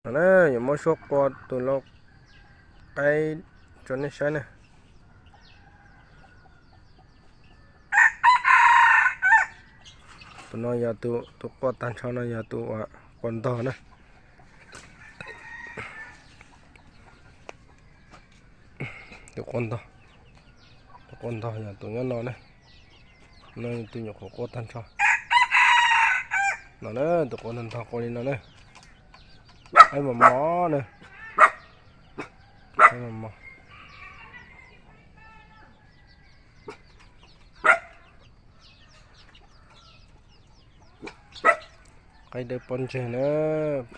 No na, yuav muab suab qua tus lau qaib rau nej saib na. Tus no yog tus, tus qua tag nrho no yog tus qua ntog na. Tus qua ntog, tus qua ntog yog tus nyob no na. No tus nyuam qhuav qua tag nrho. No na, tus qua ntog ntog qua li no na. Qaib mos mos na. Qaib mos mos. Qaib dawb pob ntseg na,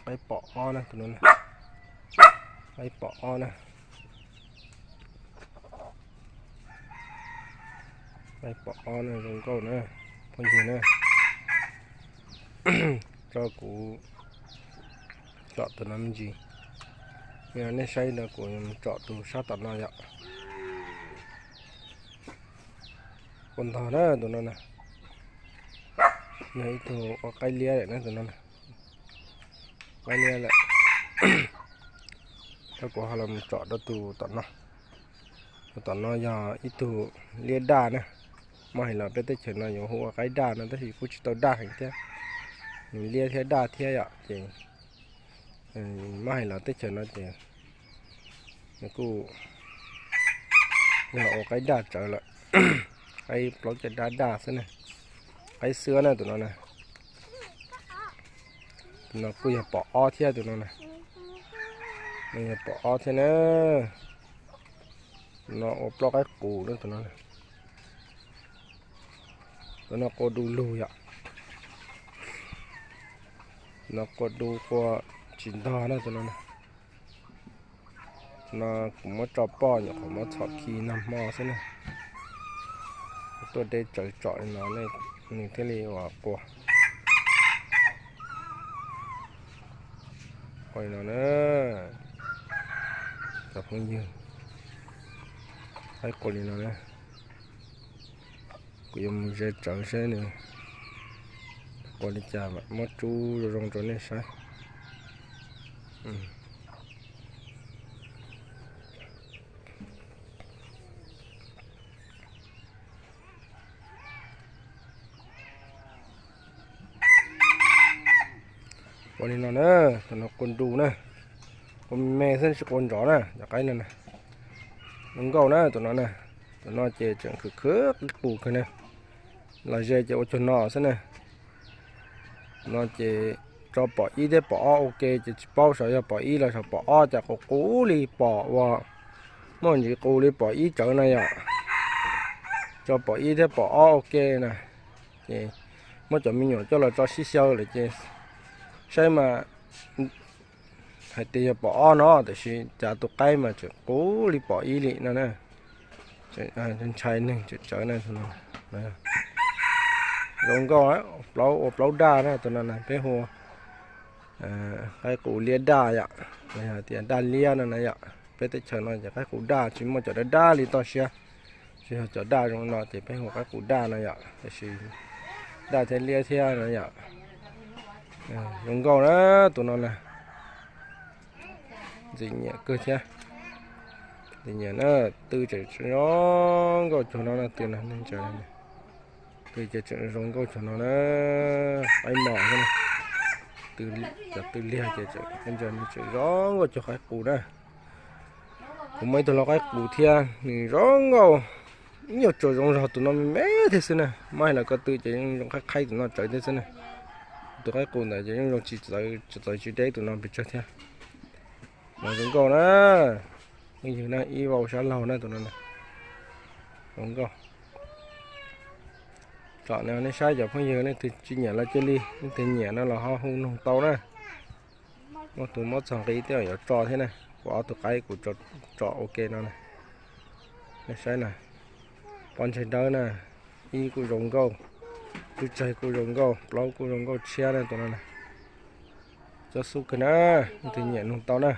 qaib pom ob na tus no na. Qaib pom ob na. Qaib pom ob na, zoo nkauj na, phooj ywg na. Tso kuv tsom tus no me ntsis. Nej saib no kuv tsom tus sab tom no yom. Qua ntog na tus no na. Yog ib tug ua qaib liab lawm na tus no na. Qaib liab lawm. Tso kuv ho los tsom rau tus tom no. Tus tom no yog ib tug liab daj na. Muaj hais los peb teb chaws no yuav hu ua qaib daj no tab sis kuj tsis tau daj heev thiab. Nws liab thiab daj thiab yom ces muaj hais los teb chaws no ces nws kuj yog ua qaib daj tsawv lawm. Qaib plaub caj dab daj xwb na. Qaib xwb na tus no na. Tus no kuj yog pom ob thiab tus no na. Nws yog pom ob thiab na. Tus no ua plaub qaib qus na tus no. Tus no qua du lug yom. Tus no qua du qua tsis ntog na tus no. Tus no kuv muab tso poj nyuam qhuav muab txhom khi nag hmo xwb na. Tuaj deb tsawv tsom li no nws thiaj li ua qua. Qua li no na, cov phooj ywg, qaib qua li no na. Kuv yuav mus ze tsawv saib nws qua li cas mam muab rub zoo zoo rau nej saib. Qua li no na, tus no qua du na, qua me me xwb tsis qua nrov na cov qaib no na. Zoo nkauj na tus no na, tus no ces tseem khwv khwv qis qus kawg na. Los ze ces ua cuag no xwb na. No ces tso pom ib thiab pom ob ua ke ces tsis paub xyov yog pom ib los xyov pom ob cas qus qus li pom uas muaj ntsis qus li pom ib tsawv na yom. Tso pom ib thiab pom ob ua ke na, ces muab cov me nyuam coj los tso sib xyaw lawm ces saib mas hais tias yog pom ob no tiam sis cas tus qaib mas tseem qus li pom ib li no na. Ntshai neeg tseem tsawv na. Zoo nkauj, plaub ua plaub daj na tus no na, peb hu qaib qus liab daj yom, los yog tias daj liab no na yom. Peb teb chaws no ces qaib qus daj tsis muaj cov daj daj li toj siab, tsis yog cov daj zoo no ces peb hu qaib qus daj no yom, tiam sis daj thiab liab thiab no yom. Zoo nkauj na tus no na. Ntxim nyiam kawg thiab. Ntxim nyiam na, tw tseem zoo nkauj cuag no na, tw no, tw ces tseem zoo nkauj cuag no na. Qaib mos xwb na, cov tw liag ces ntshe nws tseem zoo nkauj cuag qaib qus na. Kuv muaj ib tug lau qaib qus thiab nws zoo nkauj, ib nyuag tsuas zoo zog tus no me me thiab xwb na. Muab hais los ko tw ces zoo qhaib qhaib tus no tsawv thiab xwb na. Tus qaib qus ntawd ces yeej zoo tsis txawv tsis deb tus no pes tsawg thiab. Mas zoo nkauj na, phooj ywg na, ib vau sab laug na tus no na. Zoo nkauj. Tsom no nej saib cov phooj ywg, leej twg tsis nyiam los cia li, leej twg nyiam no los ho hu noog tau na. Muaj tus muab txog nqi tej zaum yuav tso thiab na. Kuv ob tug qaib kuv tsom ua ke no na. Nej saib na, pob ntseg dawb na, ib kuj zoo nkauj, tswb tsawg kuj zoo nkauj, plaub kuj zoo nkauj tshiab na tus no na. Cob xub kawg na, leej twg nyiam noog tau na.